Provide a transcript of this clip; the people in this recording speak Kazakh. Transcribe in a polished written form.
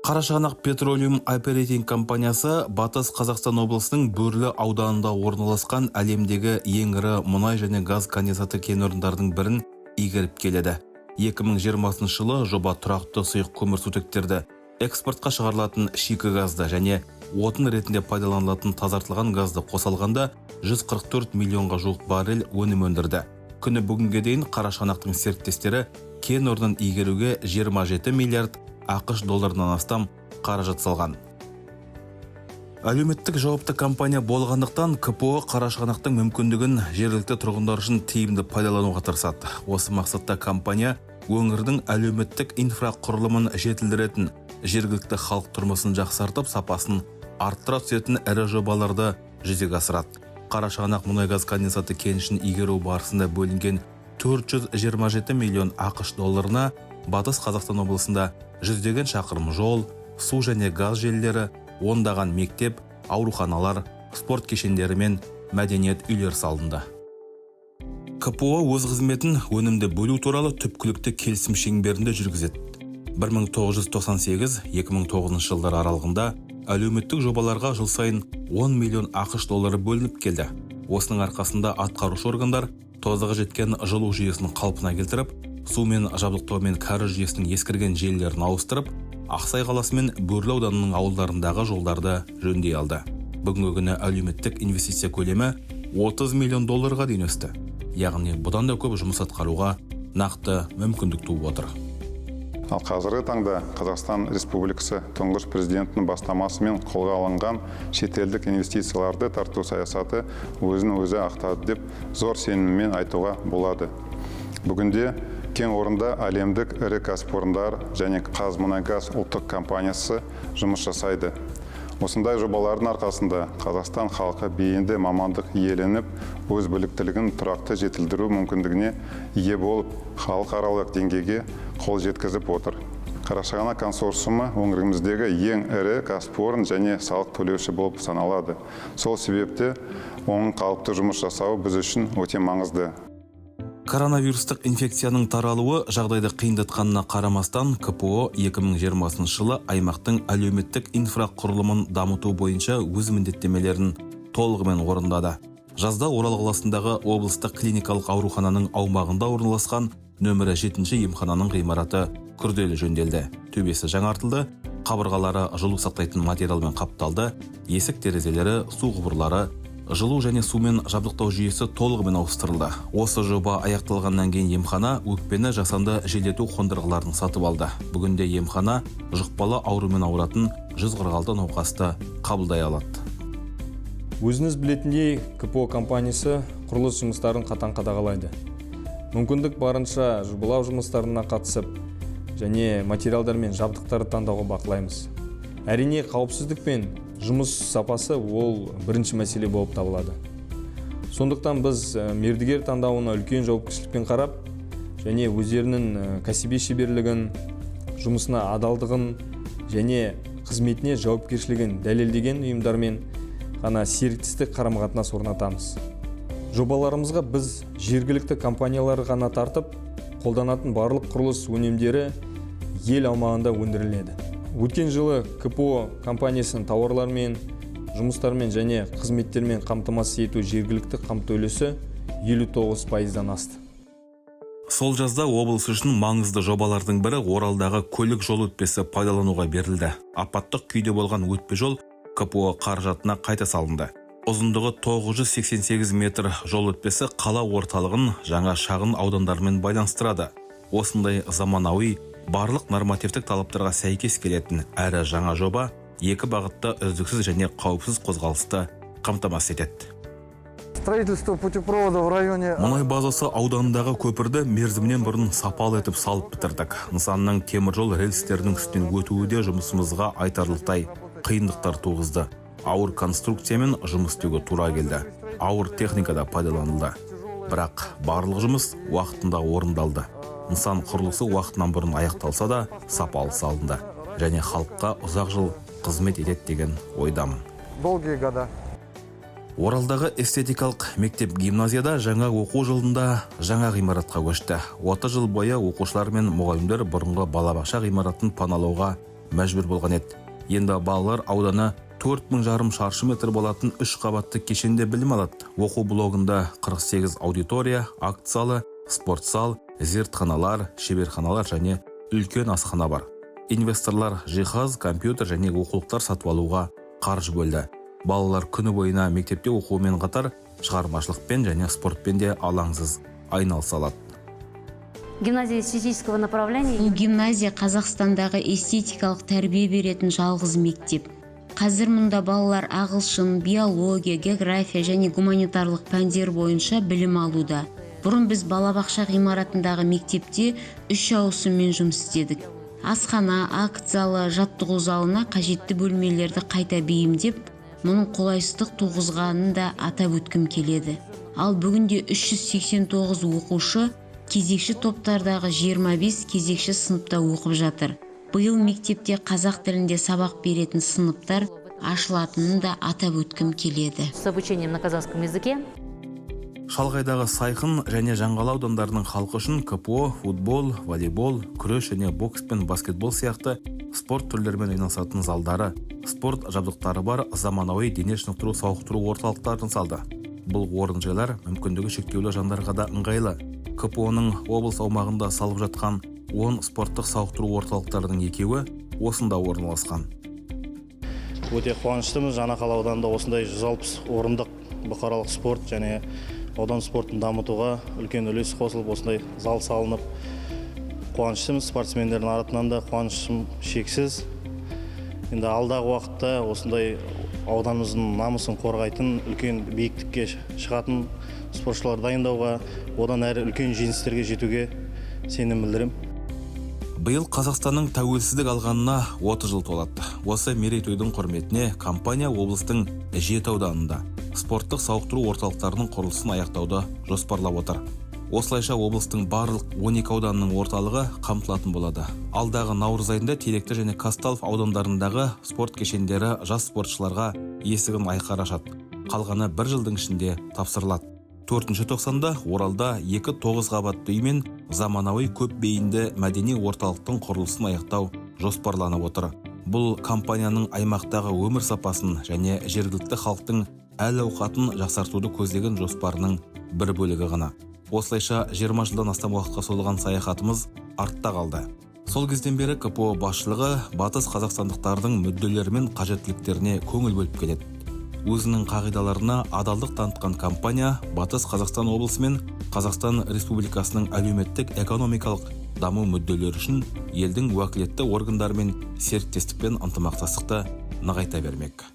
Қарашығанақ Petroleum Operating компаниясы Батыс Қазақстан облысының Бөрлі ауданында орналасқан әлемдегі ең ірі мұнай және газ конденсаты кен орындарының бірін игеріп келеді. 2020 жылы жоба тұрақты сұйық көмірсутектерді, экспортқа шығарылатын шикі газды және отын ретінде пайдаланылатын тазартылған газды қоса алғанда 144 миллионға жуық баррель өнім өндірді. Күні бүгінге дейін Қарашығанақтың серіктестері кен орнын игеруге 27 миллиард АҚШ долларынан астам қаражат салған. Әлеуметтік жауапты компания болғандықтан, КПО Қарашығанақтың мүмкіндігін жергілікті тұрғындар үшін тиімді пайдалануға тырысады. Осы мақсатта компания өңірдің әлеуметтік инфрақұрылымын жетілдіретін, жергілікті халық тұрмысын жақсартып, сапасын арттыра түсетін ірі жобаларды жүзеге асырады. Қарашығанақ мұнай газ конденсаты кенішін игеру барысында бөлінген 427 миллион АҚШ долларына Батыс Қазақстан облысында жүздеген шақырым жол, су және газ желілері, ондаған мектеп, ауруханалар, спорт кешендері мен мәдениет үйлері салынды. КПО өз қызметін өнімді бөлу туралы түпкілікті келісім шеңберінде жүргізеді. 1998-2009 жылдар аралығында әлеуметтік жобаларға жыл сайын 10 миллион АҚШ доллары бөлініп келді. Осының арқасында атқарушы органдар тозығы жеткен жылу жүйесін қалпына келтіріп, сумен жабдықтау мен кәріз жүйесінің ескірген желілерін ауыстырып, Ақсай қаласы мен Бөрлі ауданының ауылдарындағы жолдарды жөндей алды. Бүгінгі күні әлеуметтік инвестиция көлемі 30 миллион долларға дейін өсті, яғни бұдан да көп жұмыс атқаруға нақты мүмкіндік туып отыр. Ал қазіргі таңда Қазақстан Республикасы Тұңғыш Президентінің бастамасымен қолға алынған шетелдік инвестицияларды тарту саясаты өзін өзі ақтады деп зор сеніммен айтуға болады. Бүгінде кен орнында әлемдік ірі кәсіпорындар және «Қазмұнайгаз» ұлттық компаниясы жұмыс жасайды. Осындай жобалардың арқасында Қазақстан халқы бейінді мамандық иеленіп, өз біліктілігін тұрақты жетілдіру мүмкіндігіне ие болып, халықаралық деңгейге қол жеткізіп отыр. Қарашығанақ консорциумы өңіріміздегі ең ірі кәсіпорын және салық төлеуші болып саналады. Сол себепті оның қалыпты жұмыс жасауы біз үшін өте маңызды. Коронавирустық инфекцияның таралуы жағдайды қиындатқанына қарамастан, КПО 2020 жылы аймақтың әлеуметтік инфрақұрылымын дамыту бойынша өз міндеттемелерін толығымен орындады. Жазда Орал қаласындағы облыстық клиникалық аурухананың аумағында орналасқан нөмірі 7 емхананың ғимараты күрделі жөнделді. Төбесі жаңартылды, қабырғалары жылу сақтайтын материалмен қапталды, есік терезелері, су құбырлары, жылу және сумен жабдықтау жүйесі толығымен ауыстырылды. Осы жоба аяқталғаннан кейін емхана өкпені жасанды желдету қондырғыларын сатып алды. Бүгінде емхана жұқпалы аурумен ауыратын 146 науқасты қабылдай алады. Өзіңіз білетіндей, КПО компаниясы құрылыс жұмыстарын қатаң қадағалайды. Мүмкіндік барынша жобалау жұмыстарына қатысып және материалдар мен жабдықтарды таңдауға бақылаймыз. Әрине, қауіпсіздік пен жұмыс сапасы ол бірінші мәселе болып табылады. Сондықтан біз мердігер таңдауына үлкен жауапкершілікпен қарап және өздерінің кәсіби шеберлігін, жұмысына адалдығын және қызметіне жауапкершілігін дәлелдеген ұйымдармен ғана серіктестік қарым қатынас орнатамыз. Жобаларымызға біз жергілікті компаниялар ғана тартып, қолданатын барлық құрылыс өнімдері ел аумағында өндіріледі. Өткен жылы КПО компаниясының тауарлармен, жұмыстармен және қызметтермен қамтамасыз ету жергілікті қамту үлесі 59%-дан асты. Сол жазда облыс үшін маңызды жобалардың бірі, Оралдағы көлік жол өтпесі пайдалануға берілді. Апаттық күйде болған өтпе жол КПО қаражатына қайта салынды. Ұзындығы 988 метр жол өтпесі қала орталығын жаңа шағын аудандармен байланыстырады. Осындай заманауи, барлық нормативтік талаптарға сәйкес келетін әрі жаңа жоба екі бағытта үздіксіз және қауіпсіз қозғалысты қамтамасыз етеді. Строительство путепровода в районе Мұнай базасы ауданындағы көпірді мерзімінен бұрын сапалы етіп салып бітірдік. Нысанның теміржол рельстерінің үстінен өтуі де жұмысымызға айтарлықтай қиындықтар туғызды. Ауыр конструкциямен жұмыс істеуге тура келді, ауыр техника да пайдаланылды, бірақ барлық жұмыс уақытында орындалды. Нысан құрылысы уақытынан бұрын аяқталса да, сапалы салынды және халыққа ұзақ жыл қызмет етеді деген ойдамын. Долгие года. Оралдағы эстетикалық мектеп гимназияда жаңа оқу жылында жаңа ғимаратқа көшті. 30 жыл бойы оқушылар мен мұғалімдер бұрынғы балабақша ғимаратын паналауға Мәжбүр болған еді. Енді балалар ауданы 4500 шаршы метр болатын үш қабатты кешенде білім алады. Оқу блогында 48 аудитория, акт залы, спорт зал, зертханалар, шеберханалар және үлкен асхана бар. Инвесторлар жиһаз, компьютер және оқулықтар сатып алуға қаржы бөлді. Балалар күні бойына мектепте оқуымен қатар шығармашылықпен және спортпен де алаңсыз айналыса алады. Гимназия эстетического направления. Бұл гимназия Қазақстандағы эстетикалық тәрбие беретін жалғыз мектеп. Қазір мұнда балалар ағылшын, биология, география және гуманитарлық пәндер бойынша білім алуда. Бұрын біз балабақша ғимаратындағы мектепте үш ауысыммен жұмыс істедік. Асхана, акт залы, жаттығу залына қажетті бөлмелерді қайта бейімдеп, мұның қолайсыздық туғызғанын да атап өткім келеді. Ал бүгінде 389 оқушы кезекші топтардағы 25 кезекші сыныпта оқып жатыр. Биыл мектепте қазақ тілінде сабақ беретін сыныптар ашылатынын да атап өткім келеді. С обучением на казахском языке. Шалғайдағы Сайқын және Жаңғала аудандарының халқы үшін КПО футбол, волейбол, күрес және бокс пен баскетбол сияқты спорт түрлерімен айналысатын залдары, спорт жабдықтары бар заманауи дене шынықтыру сауықтыру орталықтарын салды. Бұл орын жайлар мүмкіндігі шектеулі жандарға да ыңғайлы. КПО ның облыс аумағында салып жатқан 10 спорттық сауықтыру орталықтарының екеуі осында орналасқан. Өте қуаныштымыз, Жаңақала ауданында осындай 160 орындық бұқаралық спорт және аудан спортын дамытуға үлкен үлес қосылып, осындай зал салынып, қуаныштымыз. Спортсмендердің атынан да қуанышым шексіз. Енді алдағы уақытта осындай ауданымыздың намысын қорғайтын, үлкен биіктікке шығатын спортшылар дайындауға, одан әрі үлкен жеңістерге жетуге сенім білдіремін. Биыл Қазақстанның тәуелсіздік алғанына 30 жыл толады. Осы мерейтойдың құрметіне компания облыстың жеті ауданында спорттық сауықтыру орталықтарының құрылысын аяқтауды жоспарлап отыр. Осылайша облыстың барлық 12 ауданының орталығы қамтылатын болады. Алдағы наурыз айында Теректі және Казталов аудандарындағы спорт кешендері жас спортшыларға есігін айқара ашады. Қалғаны бір жылдың ішінде тапсырылады. Төртінші тоқсанда Оралда екі тоғыз қабатты үй мен заманауи көп бейінді мәдени орталықтың құрылысын аяқтау жоспарланып отыр. Бұл компанияның аймақтағы өмір сапасын және жергілікті халықтың әл ауқатын жақсартуды көздеген жоспарының бір бөлігі ғана. Осылайша 20 жылдан астам уақытқа созылған саяхатымыз артта қалды. Сол кезден бері КПО басшылығы батыс қазақстандықтардың мүдделері мен қажеттіліктеріне көңіл бөліп келеді. Өзінің қағидаларына адалдық танытқан компания Батыс Қазақстан облысы мен Қазақстан Республикасының әлеуметтік экономикалық даму мүдделері үшін елдің уәкілетті органдарымен серіктестік пен ынтымақтастықты нығайта бермек.